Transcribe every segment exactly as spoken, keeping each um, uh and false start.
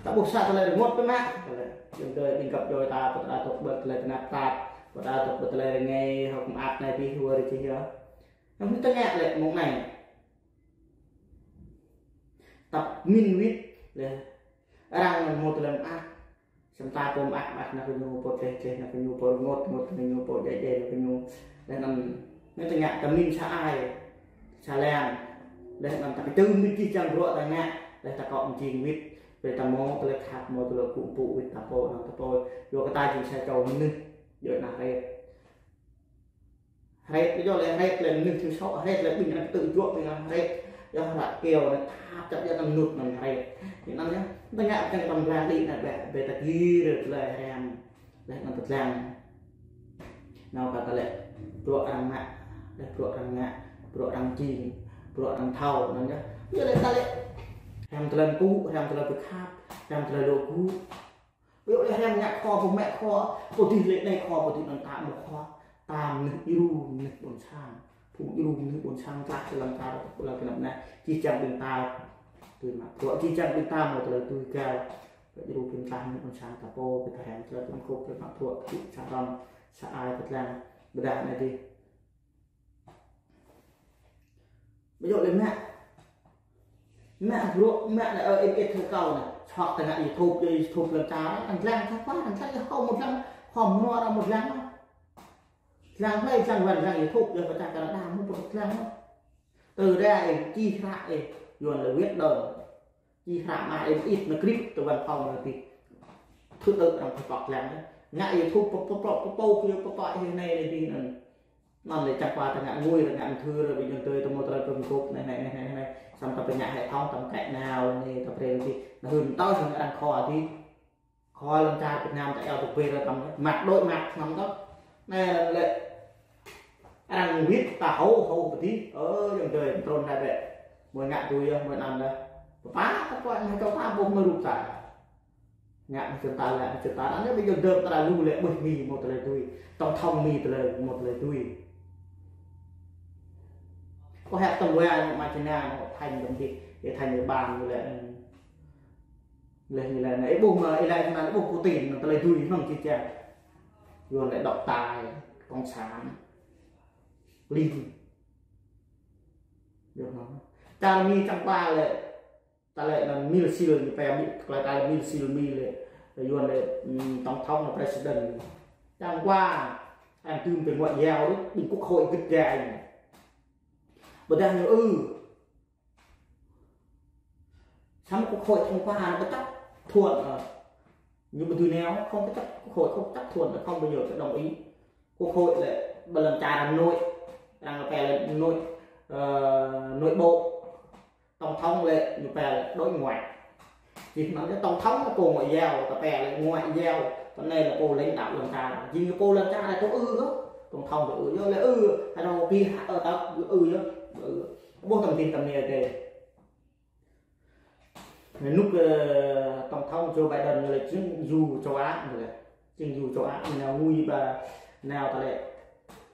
Ta ƀuh sa tơlơi rơngot pơ mă. Tơlơi, yơ̆ng tơlơi ƀing găp djuai ta, pơtơlơi tŏk ƀơi tơlơi tơnap tap, pơtơlơi tŏk ƀơi tơlơi rơngai, hŏk mơak anai adih, wơr čih yơh. Yơ̆ng tơña lĕ mơ̆ng anai. Ta pơmĭn wĭt lĕ arăng mơ̆ng tơlơi mơak. Samơ̆ ta pô mơak, mơak ană kơ ñu, pô tleh, tleh ană kơ ñu, pô rơngot, rơngot ană kơ ñu, pô djai, djai ană kơ ñu. Laih anŭn, ñu tơña ta pơmĭn sa ai, sa lăng. Laih anŭn ta kơčưm mĭn čih čang bruă ta ngă, laih ta kŏ mơjing wĭt. Brơi ta mơ̆ tơlơi khăp, mơ̆ tơlơi kơkuh pơpŭ wĭt ta pô, anŭn ta pô. Yua kơ ta jing sa čô mơnuih, djơ̆ ană hret. Hret, ƀu djơ̆ lĕ hret lĕ mơnuih tui sŏ, hret lĕ ƀing ană tơjuă, ƀing ană hret. Yơh ră kơyâo anai thap čăp yơh anŭn mơnuih anŭn hret. Anŭn yơh, tơña čang tơlơi blah đĭ anai ƀĕ, ƀĕ ta gir tơlơi hriăm. Laih anŭn tơlơi. Nao kơ tơlơi. Bruă arăng ngă, laih bruă arăng ngă, bruă arăng jing, bruă arăng thâo, anŭn yơh. Yơh lĕ tơlơi. Hriăm tơlơi pơpŭ, hriăm tơlơi pơkhăp, hriăm tơlơi lŏ gŭ. Ƀu djơ̆ lĕ hriăm ngă khua, pơmĕ khua, pô dih lĕ anai khua, pô dih anŭn ta mơ̆ khua. Ta mơnuih djru, mơnuih ƀôn sang. Phung djru mơnuih ƀôn sang, tlaih tơlơi ta, tơlơi kơnăp anai. Čih čang ƀing ta, tui mă bruă, čih čang ƀing ta, mơ̆ tơlơi tui gao. Djru ƀing ta mơnuih ƀôn sang ta pô, ƀing ta hriăm tơlơi tơm kôp, tơlơi mă bruă, tui sa rŏng, sa ai, tơlơi ƀơdah anai adih. Ƀu djơ̆ lĕ mă. Mă bruă, mă anai, ơ, ih, ih thâo kâo anai. Sŏk tơngan YouTube, yơh YouTube lŏn čar, arăng lăng, arăng lăng, arăng lăng, yơh kâo mơ̆ lăng, khŏm mơnuă arăng mơ̆ lăng. Lăng hlơi, lăng wăn, lăng YouTube, yơh pơčah Canada, mơ̆ pơčah lăng. Tơdah ih čih hră ih, Yuan lĕ viết đơn. Čih hră mă ih, ih nao krip tơ văn phòng anai adih. Thứ tự arăng pơpŏk lăng. Ngă YouTube pơpŏk, pơpŏk, pơpŏk, pơpŏk, ih anai, anai adih anŭn. Anŭn lĕ čang kua ta ngă ngui, ta ngă mơthưr, ƀing djuai ta mơ̆ tơlơi pơm kôp, anai, anai, anai, anai. Samơ̆ ta pơñă hệ thống, ta pơkă nao, anai, ta brơi lĕ adih. Anŭn hưn tơl sang arăng khua adih. Khua lŏn čar Việt Nam ta iâu tŭ brơi ra tơm, mă đôč mă anŭn tơl. Anai lĕ arăng wĭt ta hơ̆, hơ̆ pơdih. Ơ, djuai ta trŭn anai ƀĕ. Mơ̆ ngă tui yơh, mơ̆ anŭn yơh. Pơpă, ta pơpă, mơ̆ čô ta ƀuh mơ̆ rup ta. Ngă mơ̆ čô ta lĕ, mơ̆ čô ta. Anŭn yơh ƀing djuai ta lu lĕ, ƀuh mĭn mơ̆ tơlơi tui. Tổng thống mĭn tơlơi, mơ̆ tơlơi tui. Kâo hĕ tơm wai, mă čơna, mơ̆ thành tơm dih, yơh thành ủy ban, mơ̆ lĕ, Laih ñu laĭ anai, ih ƀuh mơ̆, ih laĭ anai, ih ƀuh Putin, anŭn tơlơi tui, anŭn čih čang. Yuan lĕ độc tài, cộng sản, Lenin. Yơh anŭn. Čar Mi čang kua lĕ, ta lĕ anŭn mil sil ñu pơmĭn, tơlơi ta lĕ mil sil Mi lĕ, Yuan lĕ, ừm, tổng thống lĕ president. Čang kua, arăng tơm ƀing ngoại giao, ƀing quốc hội gĭt gai. Ƀơdah ñu ư, Samơ̆ quốc hội thông qua nó bất chấp thuận, ờ, ñu ƀu dưi nao, không bất chấp, quốc hội không chấp thuận, không bao giờ sẽ đồng ý. Quốc hội lĕ ƀơi lŏn čar Hà Nội, arăng pơpă lĕ nội, ờ, nội bộ, tổng thống lĕ ñu pơpă lĕ đối ngoại. Jing anŭn tổng thống lĕ pô ngoại giao, ta pơpă lĕ ngoại giao, còn anai lĕ pô lãnh đạo lŏn čar. Jing pô lŏn čar lĕ pô ư yơh, tổng thống pô ư yơh, lĕ ư, Hà Nội ký, ờ, ư yơh, ư. Ƀuh tơm dih tơm anai adih. Anŭn, ơ, tổng thống Joe Biden ñu lĕ chính du châu Á ñu lĕ. Chính du châu Á ñu nao ngui ƀơi nao ta lĕ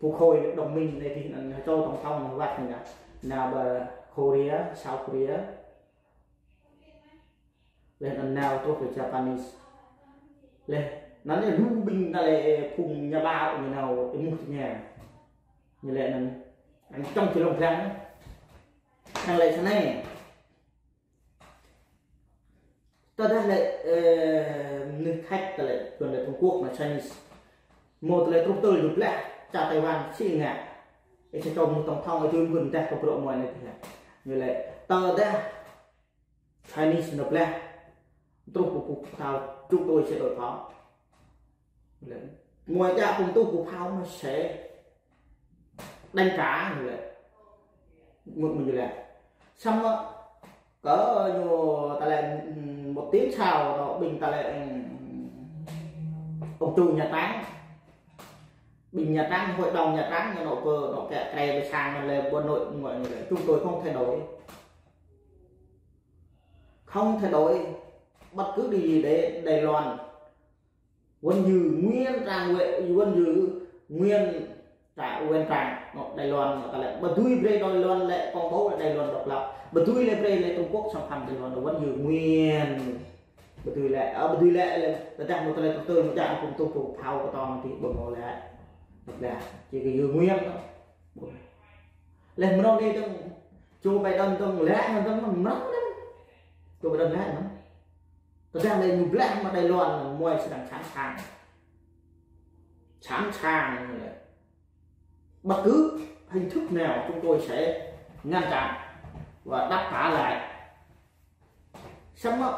quốc hội đồng minh anai adih, anŭn châu tổng thống anŭn wăt ñu nao. Nao ƀơi Korea, South Korea. Laih anŭn nao truh ƀơi Japanese. Laih anŭn ñu lu ƀing ta lĕ phung nhà báo ñu nao ƀơi mŭt tơña. Ñu lĕ anŭn, anŭn čŏng či lông dlăng. Anŭn lĕ sa anai. Tơdah lĕ, ơ, mơnuih Thái ta lĕ, Yuan lĕ Trung Quốc anai Chinese. Mơ̆ tơlơi truh tơl ñu blah, čar Taiwan sĭ ngă. Ih sa čô mơnuih tổng thống, ih tui mơ̆n dah kơ bruă mơ̆ anai tơdah. Ñu lĕ, tơdah Chinese ñu blah, truh pơ pŭ thâo, chúng tôi sẽ đối phó. Ñu lĕ, mơ̆ čar phung truh pŭ phao mơ̆ sẽ đánh trả ñu lĕ. Mơ̆, mơ̆ ñu lĕ. Samơ̆ kơ ñu ta lĕ, ừm, một tiếng sau đó ƀing ta lĕ, ừm, ông chủ Nhà Trắng. Ƀing Nhà Trắng, hội đồng Nhà Trắng, ñu nao pơ, nao kĕ krê pơ sang anŭn lĕ, bộ nội ngoại ñu lĕ. Chúng tôi không thay đổi. Không thay đổi bất cứ điều gì để Đài Loan vẫn giữ nguyên trạng, vẫn giữ nguyên trạng, nguyên trạng. Nó Đài Loan, nó ta lĕ, ƀu dưi brơi Đài Loan lĕ công bố là Đài Loan độc lập. Ƀu dưi lĕ brơi lĕ Trung Quốc xâm phạm Đài Loan, nó vẫn giữ nguyên. Ƀu dưi lĕ, ơ, ƀu dưi lĕ, lĕ, tơdah mơ̆ tơlơi tơtui mơ̆ djă kông tŭ pô phao kơ tong tih ƀu mơ̆ lĕ. Tơdah, či kơ yua nguyen. Lĕ mơnơ̆ng anai dơ̆ng, Joe Biden dơ̆ng lĕ, dơ̆ng mơnơ̆ng anai. Joe Biden lĕ mơnơ̆ng. Tơdah lĕ ñu blah mă Đài Loan, muai sedang sẵn sàng. Sẵn sàng lĕ. Bất cứ hình thức nào chúng tôi sẽ ngăn chặn và đáp trả lại. Samơ̆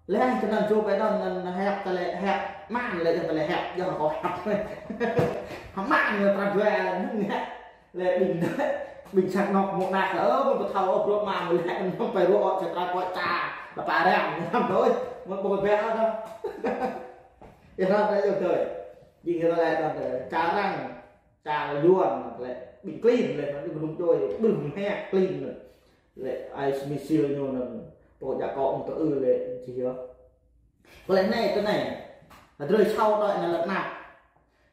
lĕ kơ anŭn Joe Biden anŭn hĕp tơlơi hĕp mơ̆n lĕ tơlơi hĕp yơh kâo hĕp. Hă mơ̆n ñu prăp dua anŭn hĕp lĕ ƀing ƀing sang anŏ mơ̆ anăk ơ mơ̆ pơthâo ơ brŏk mơ̆n lĕ anŭn pơruă ơ čơtra kơ ča. Đa pă răng anŭn đôč mơ̆ ƀu ƀĕ ôh. Yơh anŭn yơh tơi. Jing kơ tơlơi anŭn tơi. Ča răng, ča yuan lĕ ƀing klin lĕ anŭn ƀu djơ̆ ƀu hĕ klin lĕ. Lĕ ai misil ñu anŭn, pô djă kơ ung tơ ư lĕ či yơh. Kơ lĕ anai, tơ anai. Hơdrơi sau đuaĭ anŭn lĕ năp.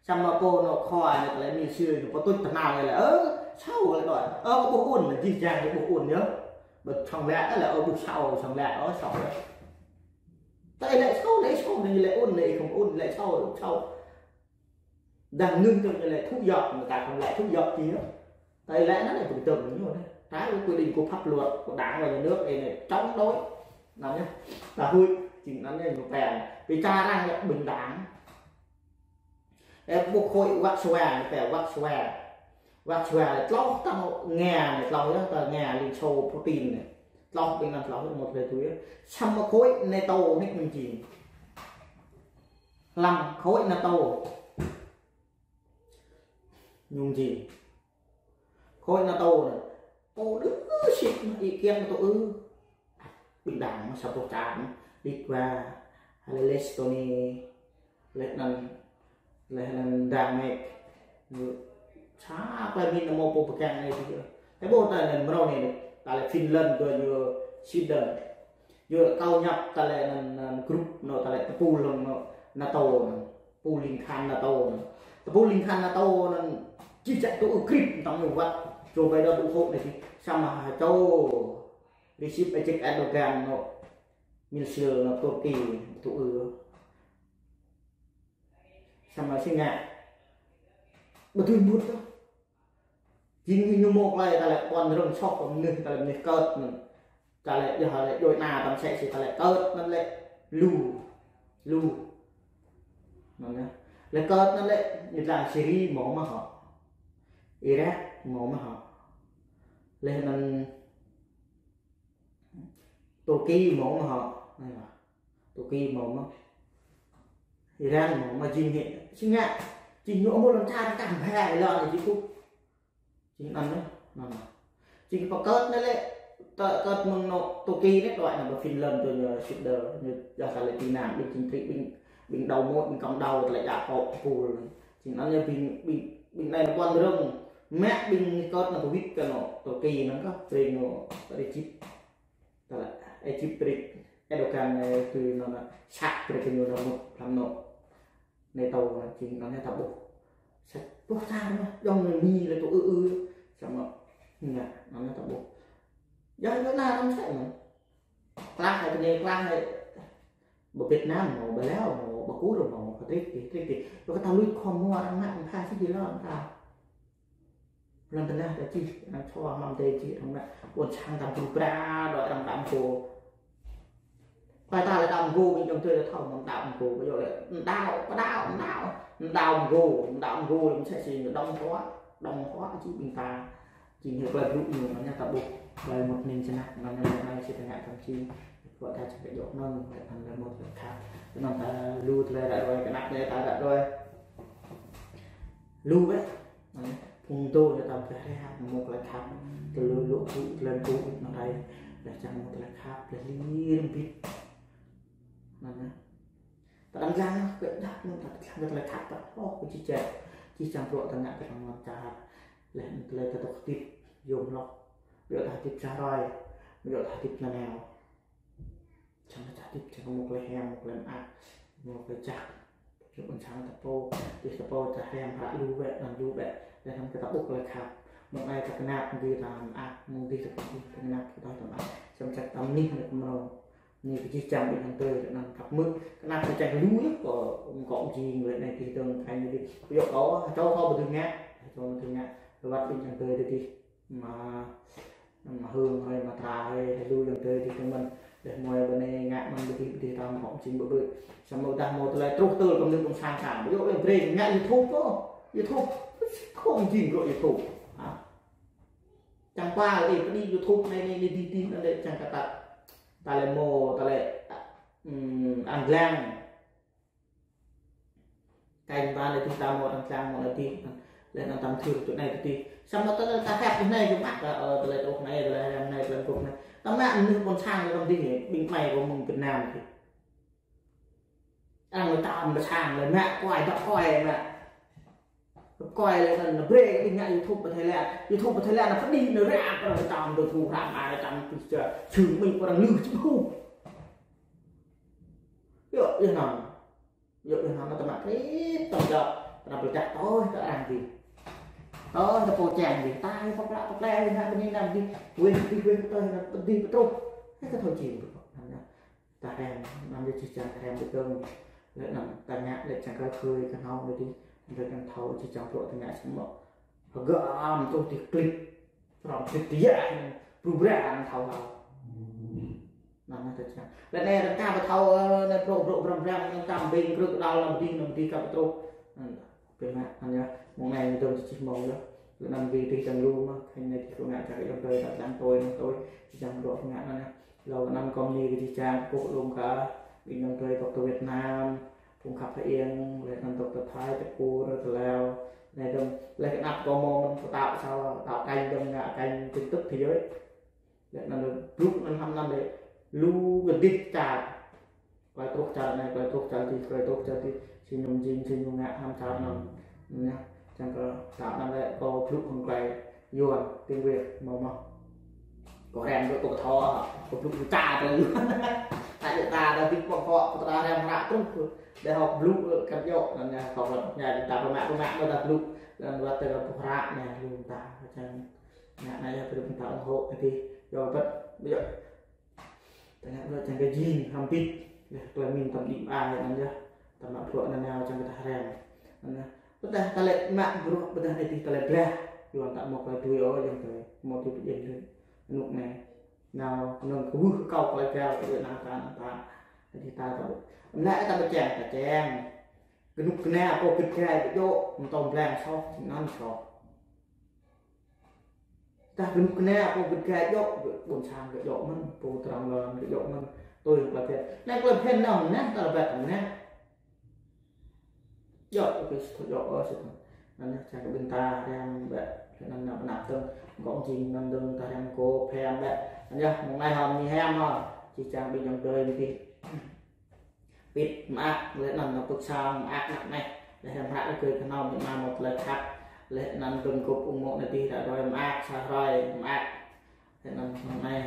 Samơ̆ pô anŏ khua anŭn kơ lĕ misil ñu pơtuč tơhnal lĕ, ơ, sau lĕ đuaĭ. Ơ, kơ ƀuh ôn, jih jang kơ ƀuh ôn yơh. Ƀu sŏng lĕ, lĕ, ơ, ƀuh sau, sŏng lĕ, ơ, sau lĕ. Tơ lĕ sau, lĕ sau, anai lĕ ôn, lĕ không ôn, lĕ sau, sau. Đang ngưng tơ ñu lĕ thúc giục, người ta không lĕ thúc giục chi yơh. Tơ lĕ anŭn lĕ ƀu tơm ñu anai. Trái với quy định của pháp luật của Đảng và nhà nước, ê anai chống đối. Anŭn yơh. Ta hui, jing anŭn yơh ñu pĕ. Vì ča răng lĕ bình đẳng. Ê, bộ khối Warsaw, ñu pĕ Warsaw. Warsaw lĕ tloh tơ̆ng Nga anai, tloh yơh, tơ Nga Liên Xô Putin anai. Tloh ƀing anŭn tloh yơh một lĕ tui yơh. Samơ̆ khối NATO anai ñu jing. Lăm khối NATO. Ñu jing. Khối NATO anai. Pô đơ sĭt mă ý kiến NATO ư. Bình đẳng mă sa boh čar, Litva, hay là Estonia, lĕ anŭn, lĕ anŭn Denmark. Sa plơi min anŭn mơ̆ pô pơgang anai tih. Tơ ƀuh tơ anŭn mơ̆ng anai, tơlơi Finland, dua ñu Sweden. Yua kâo ñăp tơlơi anŭn, anŭn group anŭn tơlơi tơpul anŭn NATO anŭn. Tơpul liên khang NATO anŭn. Tơpul liên khang NATO anŭn. Či čăk tŭ ư krip tơ̆ng ñu wăt Joe Biden ủng hộ anai či. Samơ̆ hă čô Recep Tayyip Erdogan anŭn. Misil anŭn Turki tŭ ư. Samơ̆ si ngă. Ƀu tui mŭt ôh. Jing ñu mơ̆ tơlơi tơlơi ƀôn rơ̆ng soh kơ mơnuih tơlơi mơnuih kơt anŭn. Tơlơi yơh lĕ djuai ană tơm sĕ si tơlơi kơt anŭn lĕ lu. Lu. Anŭn yơh. Lĕ kơt anŭn lĕ ñu lăng Syria mơ̆ mơ̆ hŏ. Iraq mơ̆ mơ̆ hŏ. Lĕ anŭn Turki mơ̆ mơ̆ hŏ. Anai lah. Turki mơ̆ mơ̆. Iran mơ̆ mơ̆ jing hĕ. Si ngă. Jing ñu mơ̆ lŏn čar tơkang bha lŏn anai jing kŭ. Jing anŭn anai. Anŭn anai. Jing pơkơt anai lĕ. Tơ kơt mơ̆ng anŭn Turki anai đuaĭ anŭn pơ Finland tơ ñu Sweden ñu yơh tơlơi tị nạn ƀing chính trị ƀing ƀing đầu mối ƀing cộng đầu tơlơi djă kơ tơpul. Jing anŭn anai ƀing ƀing ƀing anai anŭn ƀôn rơ̆ng. Mă ƀing kơt anŭn pơwĭt kơ anŭn Turki anŭn kơ ƀing anŭn Recep. Tơlơi Egypt rik Erdogan anai tui anŭn anŭn sat rik ñu anŭn mŭt lăm anŭn NATO anŭn jing anŭn anai ta ƀuh. Sat ƀuh ta anŭn yơh, yŏng anŭn mi lĕ tŭ ư ư. Samơ̆ ngă anŭn anai ta ƀuh. Yơh yơh anŭn tơm sĕ anŭn. Klah hai tơnê klah hai. Ƀơ Việt Nam mơ̆, ƀơ Lào mơ̆, ƀơ Kur mơ̆, kơ trik tih, trik tih. Yua kơ ta lui khom mơ̆ arăng mă mơ̆ pha si hĭ lŏn ta. Lŏn tơnah ta čih, arăng čô hmâo tê čih arăng mă. Ƀôn sang ta bru bra, đuaĭ arăng đăm gô. Pai ta lĕ đăm gô, ƀing čŏng tui lĕ thâo mơ̆n đăm gô. Ƀơ yơh lĕ, đao, đao, đao. Đăm gô, đăm gô, lĕ mơ̆ sĕ si đŏng hua, đŏng hua čih ƀing ta. Jing hĕ tơlơi blŭ ñu anŭn anai ta ƀuh. Tơlơi mŭt ning čơnăk anŭn anai anai si tơngă tơm či. Kơ ta čơkă djŏ anŭn, lĕ anŭn lĕ mŭt lĕ khăp. Anŭn ta lu tơlơi ră ruai, kơnăk lĕ ta ră ruai. Lu wĕ. Anŭn phung dô lĕ ta pơhrăm mŭt lĕ khăp. Tơlơi lu lu tơlơi lu anŭn rai. Lĕ čang mŭt lĕ khăp, lĕ lir mbĭt. Anŭn anai. Ta đang lăng kơ đah anŭn ta lăng kơ tơlơi khăp ta. Ôh, kơ či čĕ. Či čang bruă ta ngă kơ lăng lăm čar. Lĕ anŭn tơlơi ta tŏk hơdip yôm hloh. Yua ta hơdip čar roi. Yua ta hơdip nanao. Čang ta hơdip čang mŭk lĕ hem, mŭk lĕ mơak. Mŭk lĕ čak. Yua ƀôn sang ta pô. Či ta pô ta hem hră lu wĕ, lăng lu wĕ. Lĕ lăng kơ ta ƀuh tơlơi khăp. Mơ̆ng anai ta kơnăp, mơ̆ng dih ta mơak, mơ̆ng dih ta kơnăp, ta kơnăp, ta mơak. Čang čak ta mơnih lĕ kơ mơnơ̆ng. Anai kơ čih čang ƀing ayŏng adơi anŭn khăp mơ̆n. Kơnăp kơ čang lu yơh, kơ, kơ jing lĕ anai kơ tơ̆ng kơ anai kơ. Yua kơ, čô kơ ƀu dưi ngă, čô ƀu dưi ngă. Lơwăt ƀing ayŏng adơi kơ. Mă, mă Hương hơi, mă Tha hơi, hơi lu ayŏng adơi kơ tơ̆ng mơ̆n. Lĕ mơi ƀơi anai ngă mơ̆n ƀu dưi, ƀu dưi tơ̆ng kơ jing ƀu ƀu. Samơ̆ dah mơ̆ tơlơi truh tơl kơ mơnuih ƀôn sang ta. Yua lĕ brơi ngă YouTube kơ. YouTube. Kơ jing kơ YouTube. Ha. Čang pă lĕ pơđĭ YouTube anai, anai, anai, dih, dih, anai, čang kơ ta. Ta lĕ mơ̆, ta lĕ, ưm, ăn lăng. Kơ anai ta lĕ dih, ta mơ̆ ăn lăng mơ̆ lĕ dih. Lĕ anŭn tam thưr tui anai tui dih. Samơ̆ ta lĕ ta hep tui anai kơ mă ta, ơ, ta lĕ truh anai, ta lĕ răm anai, ta lĕ gŏp anai. Ta mă mơnuih ƀôn sang lĕ răm dih, ƀing mơi kơ mơ̆ng Việt Nam dih. Arăng lĕ tam ƀôn sang lĕ mă kuai, dŏ kuai mă. Kuai lĕ anŭn, anŭn brơi kơ ƀing ngă YouTube ƀơi Thái Lan. YouTube ƀơi Thái Lan anŭn pơđĭ anŭn ră, arăng tam dŏ thu hrăm, arăng tam pih čơ, čưng ƀing arăng lư čĭ hu. Yua, yua anŭn. Yua, yua anŭn, anŭn tơmă krĭp, tơm dŏ, tơnap pơčah tơ̆ kơ arăng dih. Tơ̆ kơ pô čang dih, ta pơklă pơklĕ, ngă bơni anŭn dih, weh dih, weh pơtơ̆, anŭn pơdih pơtruh. Hei, kơ thâo jing, anŭn yơh. Ta hrăm, anŭn yơh čih čang ta hrăm ƀơi tơ̆ng. Lĕ anŭn ta ngă, lĕ čang kơ khơi kơ hnâo lĕ dih. Lĕ kơ thâo čih čang bruă ta ngă samơ̆. Hơgăm truh dih klip. Hrăm klip dih yơh, bruă bruă anŭn thâo hlâo. Anŭn yơh ta čang. Lĕ anai ta ƀu thâo, ơ, anai bruă bruă bruă bruă, anŭn tam ƀing krư̆ đal anŭn dih, anŭn dih kơ pơtruh. Anŭn. Pơmă, anŭn yơh, mơ̆ng anai dơ̆ng čih mơ̆ng yơh. Lĕ anŭn wĭ dih tơ̆ng lu mơ̆, khă anai dih kơ ngă čang kơ ayŏng adơi, ta čang tui, anŭn tui, čih čang bruă ngă anŭn yơh. Lŏ anŭn kơ mơni kơ čih čang, kơ lŏm kơ, ƀing ayŏng adơi dŏ tơ Việt Nam, phung khăp hơiêng, lĕ anŭn dŏ tơ Thái, tơ Kur, tơ Lao, anai dơ̆ng, lĕ kơnăp kơ mơ̆ mơ̆n pơtao sao, tao kênh dơ̆ng ngă kênh tin tức thế giới. Lĕ anŭn lĕ blŭ anŭn hăm anŭn lĕ lu kơ dih čar. Tơlơi truh čar anai, tơlơi truh čar dih, tơlơi truh čar dih. Či ñu jing, či ñu ngă hăm čar anŭn. Anŭn yơh, čang kơ ta anŭn lĕ kơ blŭ hăng tơlơi Yuan, tiếng Việt, mơ̆ mơ̆. Kơ hrăm kơ, kơ thâo, kơ blŭ kơ čar tơlơi Yuan. Ta djơ̆ ta, ta dih pơ̆k pơ̆k, kơ ta hrăm hră truh kơ. Đe hŏk blŭ kơ kăn djơ̆, anŭn yơh, kơ blŭ, anŭn yơh, ta pơmă, pơmă, mơ̆ ta blŭ. Anŭn wơ̆t tơ kơ pơhră anai, lu ta, čang. Ngă anai yơh, brơi ƀing ta ủng hộ kơ dih. Yua ƀơi, yua. Ta ngă bruă čang kơ jing, hrăm bĭt. Yơh, tơlơi mĭn tơm đĭ ai anŭn yơh. Ta mă bruă anŭn nao čang kơ ta hrăm. Anŭn yơh. Ƀôdah ta lĕ mă bruă, ƀôdah anai dih ta lĕ blah. Yuan ta mơ̆ tơlơi tui ôh, ayŏng adơi. Mơ̆ tui pơjing lĕ. Anŭn anai. Nao, anŭn kơ wưh kơ kâo tơlơi gao, kơ anŭn ta, anŭn ta. Anai dih ta, ta. Anai ta pơčang, ta čang. Kơnuk kơna pô gĭt gai kơ djơ̆, mơ̆ng tơm blang soh, anŭn soh. Tah kơnuk kơna pô gĭt gai djơ̆, ƀôn sang kơ djơ̆ mơ̆n, pô tơrăng lŏn kơ djơ̆ mơ̆n, tui kơ tơlơi phiăn. Anai tơlơi phiăn anŭn, anai tơlơi bĕ anŭn. Djơ̆, ôkê, sĭt djơ̆, ơ, sĭt. Anŭn čang kơ ƀing ta hrăm bĕ, anŭn nao pơ anăp tơ̆ng, gŏng jing anŭn dơ̆ng ta hrăm kơ phiăn bĕ. Anŭn yơh, mơ̆ng anai hŏm ni hrăm hŏ, či čang ƀing ayŏng adơi ni dih. Pĭt mơak, lĕ anŭn nao pơ̆k sang mơak mơak anai. Lĕ hrăm hră rơgơi kơhnâo mĭ ma mơ̆ tơlơi khăp. Lĕ anŭn dơ̆ng gŏp ung mô̆ anai dih ră ruai mơak, sa hrơi mơak. Lĕ anŭn anai.